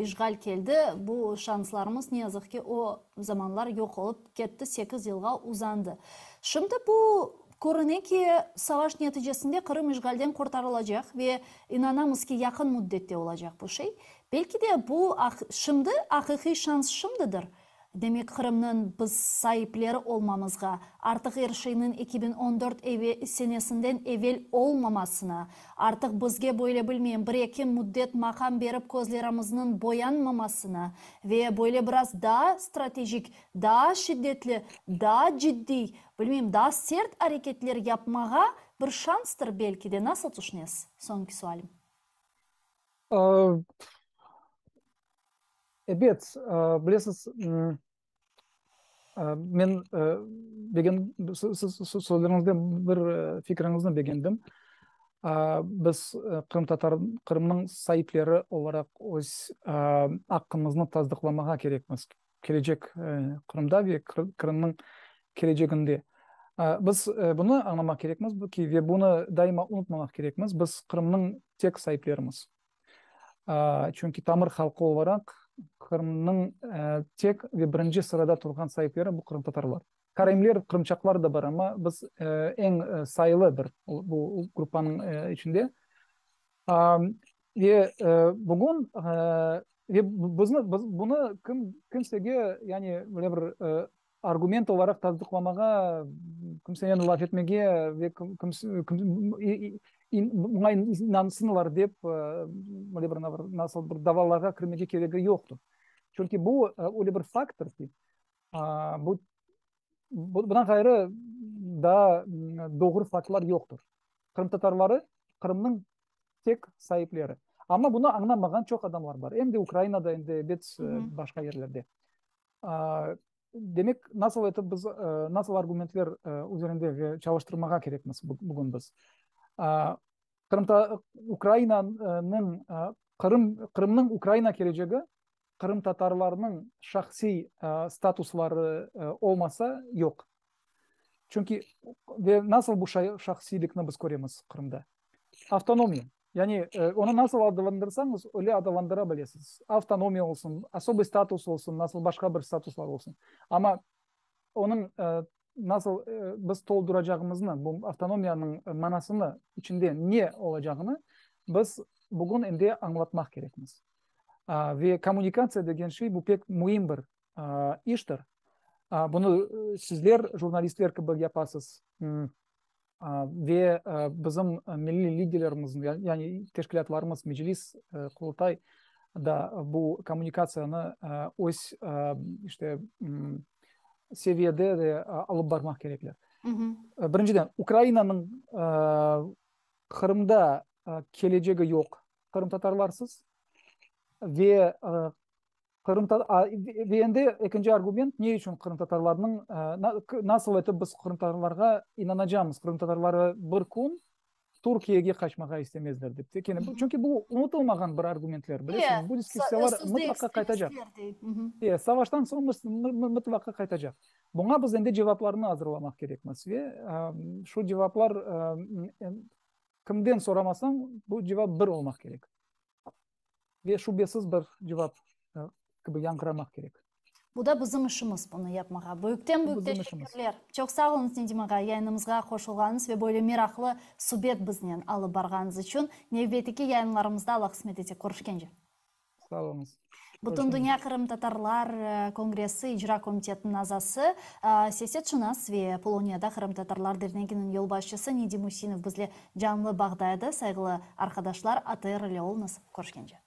işğal keldi, bu şanslarımız ne yazıq ki, o zamanlar yoq olıp ketti, sekiz yılğa uzandı. Şimdi bu, körüne ki, savaş neticesinde Qırım işğalden qurtarılacaq ve inanamız ki, yaqın müddette olacaq bu şey. Belki de bu şimdi aqiqiy şans şimdidir. Demek, Qırımnıñ biz saipleri olmamızğa, artıq er şeyniñ 2014 senesinden evel olmamasına, artıq bizge böyle bilmeyim bir-eki müddet maqam berip közlerimizniñ boyanmamasına ve böyle biraz daa stratejik, daa şiddetli, daa ciddiy, bilmeyim, daa sert areketler yapmağa bir şanstır belki de. Nasıl tüşünesiz? Soñki sualim. Ebet, bilesiz, men begen siz sözleriñizden bir fikriñizni begendim. Biz qırımtatar Qırımnıñ saipleri olaraq öz aqqımıznı tasdıqlamağa kerekmiz kelecek Qırımda ve Qırımnıñ keleceginde. Biz bunı añlamaq kerekmiz ki, ve bunı daima unutmamaq kerekmiz, biz Qırımnıñ tek saiplerimiz. Çünki tamır halqı olaraq Qırımnıñ tek ve birinci sırada turğan saipleri bu qırımtatarlar. Karaimler, qırımçaqlar da bar, amma biz eñ sayılı bir bu gruppanıñ içinde. Ve bugün ve bizni bunı kim kimsege yani böyle bir argument olaraq tasdıqlamağa, kimsenen laf etmege ve buña inansınlar dep böyle bir nasıl bir davalarğa kirmege keregi yoqtır. Çünki bu öyle bir fakttır ki, bu bundan ğayrı daa doğru faktlar yoqtır. Qırımtatarları Qırımnıñ tek saipleri. Amma bunı añlamağan çoq adamlar bar, em de Ukrainada, em de ebet başqa yerlerde. Demek, nasıl etip biz, nasıl argumentler üzerinde ve çalıştırmağa kerekmiz bugün biz? Qırımta Ukrainanıñ Qırım Qırımnıñ Ukraina kelecegi qırımtatarlarnıñ şahsiy statusları olmasa yoq. Çünki ve nasıl bu şahsiylikni biz köremiz Qırımda? Avtonomiya. Yani onı nasıl adlandırsañız, öyle adlandıra bilesiz. Avtonomiya olsun, osoboy status olsun, nasıl başqa bir statuslar olsun. Amma onıñ nasıl biz tolduracağımıznı, bu avtonomiyanıñ manasını, içinde ne olacağını biz bugün endi añlatmaq kerekmiz. Ve kommunikatsiya degen şey, bu pek müim bir iştir. Bunı sizler, jurnalistler kibi yapasız. Ve bizim milliy liderlerimiz, yani teşkilâtlarımız, Meclis, Qurultay da bu kommunikatsiyanı öz işte seviyede de alıp barmaq kerekler. Birinciden, Ukrainanıñ Qırımda kelecegi yoq qırımtatarlarsız ve Ve endi ekinci argument, ne içün qırımtatarlarnıñ, nasıl etip biz qırımtatarlarğa inanacamız, qırımtatarları bir kün Türkiyege qaçmağa istemezler dep. Çünki bu unutılmağan bir argumentler, bilesiñiz, bu diskussiyalar mıtlaqa qaytacaq. Savaştan soñ mıtlaqa qaytacaq. Buña biz endi cevaplarnı azırlamaq kerekmiz ve şu cevaplar kimden soramasañ, bu cevap bir olmaq kerek. Ve şübesiz bir cevap kibi yañğıramaq kerek. Bu da bizim işimiz, bunı yapmağa. Büyükten büyük teşekkürler. Çoq sağ oluñız, Nedim ağa, yayınımızğa qoşulğanıñız ve böyle meraqlı subet biznen alıp barğanıñız içün. Nevbetiki yayınlarımızda Alla qısmet etse körüşkence. Sağ oluñız. Bütündünya qırımtatarlar kongressi icra komitetiniñ azası, siyasetşınas ve Poloniyada Qırımtatarlar derneginiñ yolbaşçısı Nedim Üseinov bizle canlı bağda edi. Sayğılı arqadaşlar, ATR ile oluñız. Körüşkence.